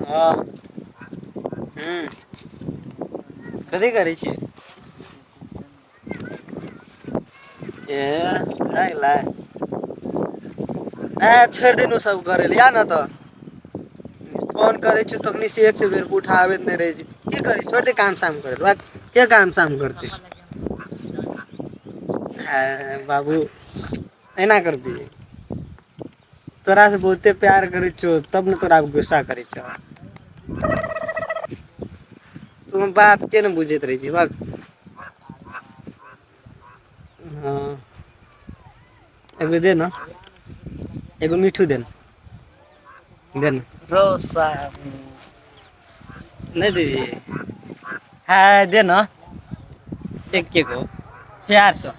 हँ हूँ कथी करै छियै ए भए गेलै ए छोड़ि दे ने सब करै लए या ने तऽ फोन करै छियौ तखनी से एक से बेर उठाबैत नहि रहै छै की करी छोड़ि दे काम साम करै लए के काम साम करतै बाबू एना करबही तोरा से बहुते प्यार करै छियौ तब ने तोरा गुस्सा करै छियौ तू बात के ने बुझैत रहै छी बक हँ एगो दे न एगो मिठू दे न दे न रोसा नहीं दीदी हाँ दे न एक के गो प्यार से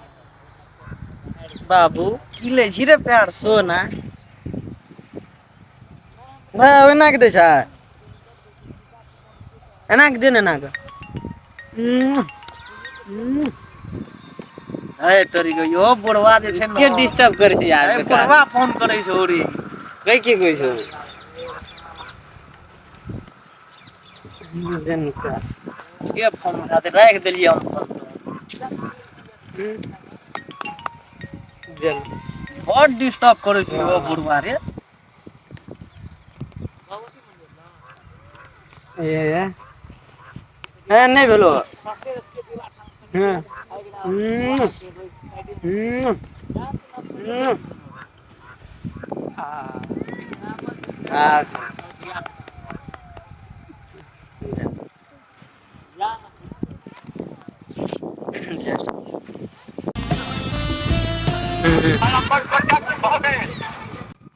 बाबू की लै छी रे प्यार सोना भाय एना के दै छै एना के दे ने एना के हे तोरी के यो बुढ़वा जे छै ने के डिस्टर्ब करै छै यार हे बुढ़वा फोन करै छै ओरी गई के कहै छौ दे ने प्यार। के फोन उठा दे राखि देलियै हम फोन दे ने। बड़ डिस्टर्ब करै छै ओ बुढ़वा रे ए ए नहि भेलो हँ हम्म, हम्म, हम्म। आ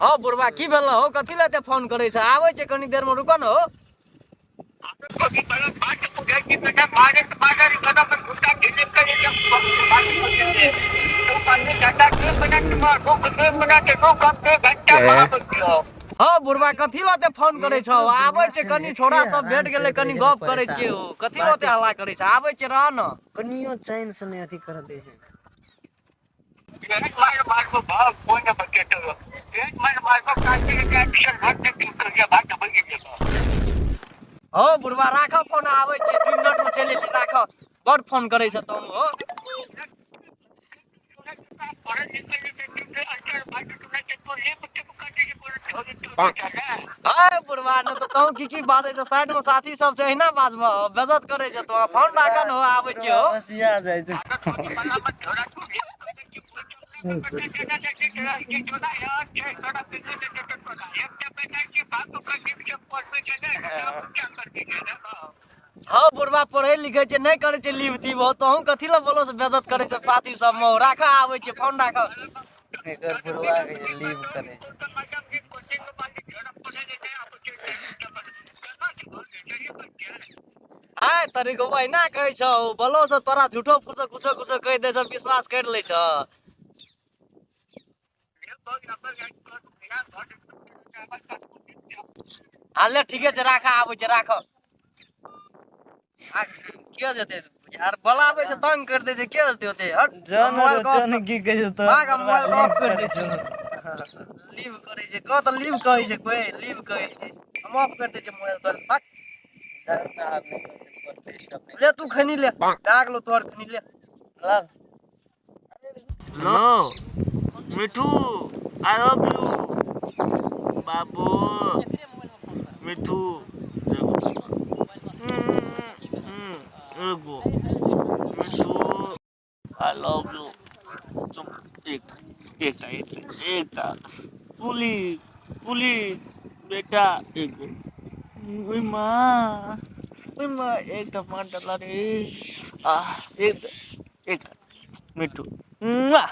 हँ बुढ़वा की भेल हो कथी लए एते फोन करै छै आबै छै कनी देर में रुकऽ ने हो हँ बुढ़वा कथी लए एते फोन करै छौ आबै छै कनी छोड़ा सब भेट गेलै कनी गप करै छियै हो कथी लए ओते हल्ला करै छै आबै छै रह ने कनियो चैन से नहि अथी कर दै छै हँ बुढ़वा राख फोन आबै छै 2 मिनट में चलि एलियै राख बड़ फोन करै छै तुम हो हँ बुढ़वा ने तऽ तहूँ की की बाजै छै साइड में साथी सब छै अहिना बाजबह बेज्जत करै छै तो फोन राख ने हो आबै छियै हो हँसिया जाइ छै हँ बुढ़वा पढ़ै लिखै छै नहि करै छै लीव तीव हो तहूँ कथी लए बोलो से बेज्जत करै छै साथी सब मे राख आबै छै फोन राख एकर बुढ़वा के जे लीव करै छै आय तरी गो अहिना कहै छौ बोलो से तोरा झूठो फूसो कुछो कुछो कहि दै छौ विश्वास करि लै छौ आ ले ठीके छै राख आबै छै राख आ के जेतै यार बोलाबै छै तंग कर दै छै के जेतै ओते हट जन मोबाइल के ऑफ जन की कहै छै तोहर भाग बुढ़वा मोबाइल के लीव ऑफ कर करै दै छौ छै लीव करै छै कह तऽ लीव कहै छै कोई लीव कहै छै हम ऑफ कर दै छै मोबाइल तोहर भाग जन साहब नहि करतै पड़तै सब नहि ले तू खैनी ले दाग लो तोहर खैनी ले लाल hello Mithu I love you बाबू मिठू एगो मिठू I love you एकटा एकटा एकटा एकटा पुलिस पुलिस बेटा एगो ओइ माँ ओइ माँ एकटा मार डाला रे आ एक एकटा मिठू मुआ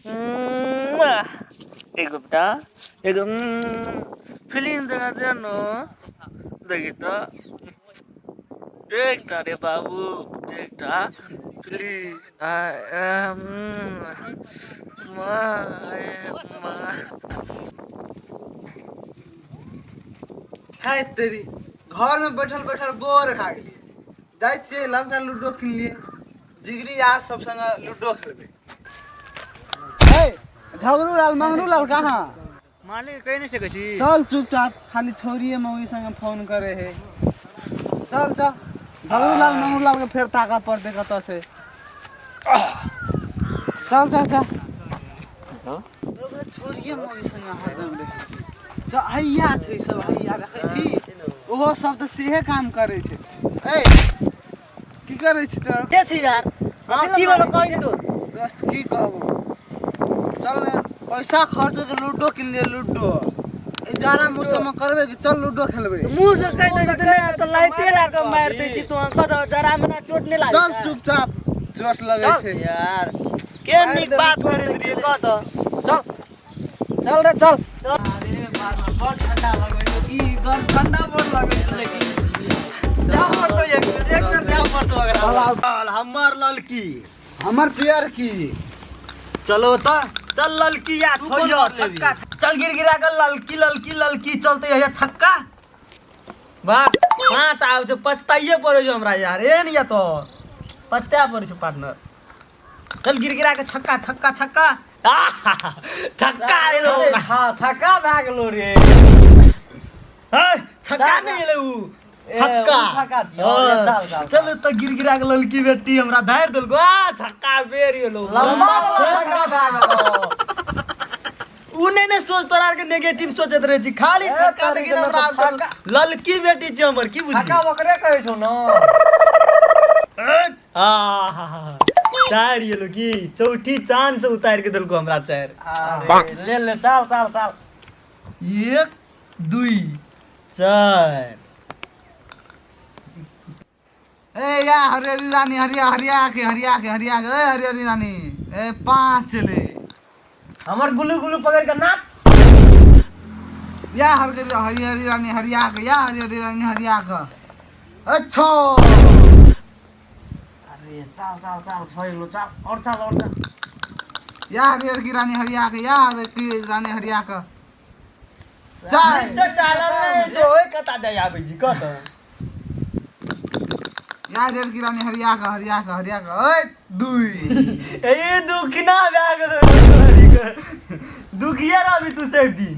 मुआ एगो बेटा एगो फिल्म देखा दे न देखी तऽ एकटा रे बाबू एकटा प्लीज माँ है तेरी घर में बैठल बैठल बोर खा गेलियै जाइ छियै लमसा लूडो किनलियै जिगरी यार सब संगे लूडो खेलबै हे झगड़ू लाल मंगरू लाल कहाँ मालिक कहि नहि सकै छी। चल चुपचाप, खाली छौरिये मौगी संगे फोन करे है। चल चल, झगड़ूलाल मंगरूलाल के फेर ताकऽ पड़तै कतऽ से। चल चल चल, छोरिये मौगी संगे हरदम रहै छै। चल, हैया छै सब, हैया देखै छी, ओहो सब तऽ सेहे काम करै छै। ए, की करै छी तोरा? के छी यार? हाँ, की बोलो कहि तू? दोस्त, की कहबो, चल ने, पैसा खर्च के लूडो किन लिए। लूडो ई जाड़ा मौसम में करबै कि चल लूडो खेलबै? मुंह से कहि दै छी तऽ नहि, तऽ लाइते ला कऽ मारि दै छी। तू कह जरा में ना चोट नहि लागै? चल चुपचाप, चोट लगै चल छै। यार, के नीक बात करैत रहियै, कह तऽ। चल चल रे, चल। अरे बाबा, बड़ ठंडा लगै छै की गरम? ठंडा बड़ लगै छै, लेकिन जा पड़तो एक एक बेर जा पड़तो ओकरा। हमर ललकी। हमर पियर की। चलो तऽ चल ललकी या। तू कोन छोड़ियो कर लेबी? छक्का चल, गिर गिरा के ललकी ललकी ललकी चलते है छक्का। वाह, पाँच आबै छै, पछताइए पड़ै छै हमरा यार। एहन या तो पछताए पड़ै छै पार्टनर। चल गिर गिरा के छक्का छक्का छक्का। आहा, छक्का एलो। हाँ, छक्का भए गेलो रे। है, छक्का नहि एलै उ। ए, छक्का। उ छक्का छियौ। ले, चल, चल। चल तऽ गिर गिरा के ललकी बेटी हमरा धारि देलको। आ छक्का बेर एलो। लम्बा वाला छक्का भए गेलो। उ नहि ने सोच, तोरा आरके नेगेटिव सोचैत रहै छी खाली। ए, छक्का तोरी देखी के हमरा मतलब छक्का- ललकी बेटी छै हमर, की बुझली? छक्का ओकरे कहै छौ न। आहा, चारि एलो की चौठी चांद से उतारि के देलको हमरा चारि। अरे, ले ले, चल चल चल। एक, दुई, चारि। ए या हरियरी रानी, हरिया हरिया के, हरिया के, हरिया के, ए हरियरी रानी, ए पाँच ले। हमर गुलू गुलू पकड़ के नाच। या हरियरी हरियरी रानी हरिया के, या हरियरी रानी हरिया के, अच्छा। अरे चल चल चल, छोड़ लो, चल और चल और चल। या हरियर की रानी हरिया के, या हरियर की रानी हरिया के, चार। से चालल नहि छौ, ओहि कता दे आबै छी कत। या हरियर की रानी हरिया के, हरिया के, हरिया के, ओए दुई। ए, दुखना भए गेलो, दुखिया रहबी तू सब दिन।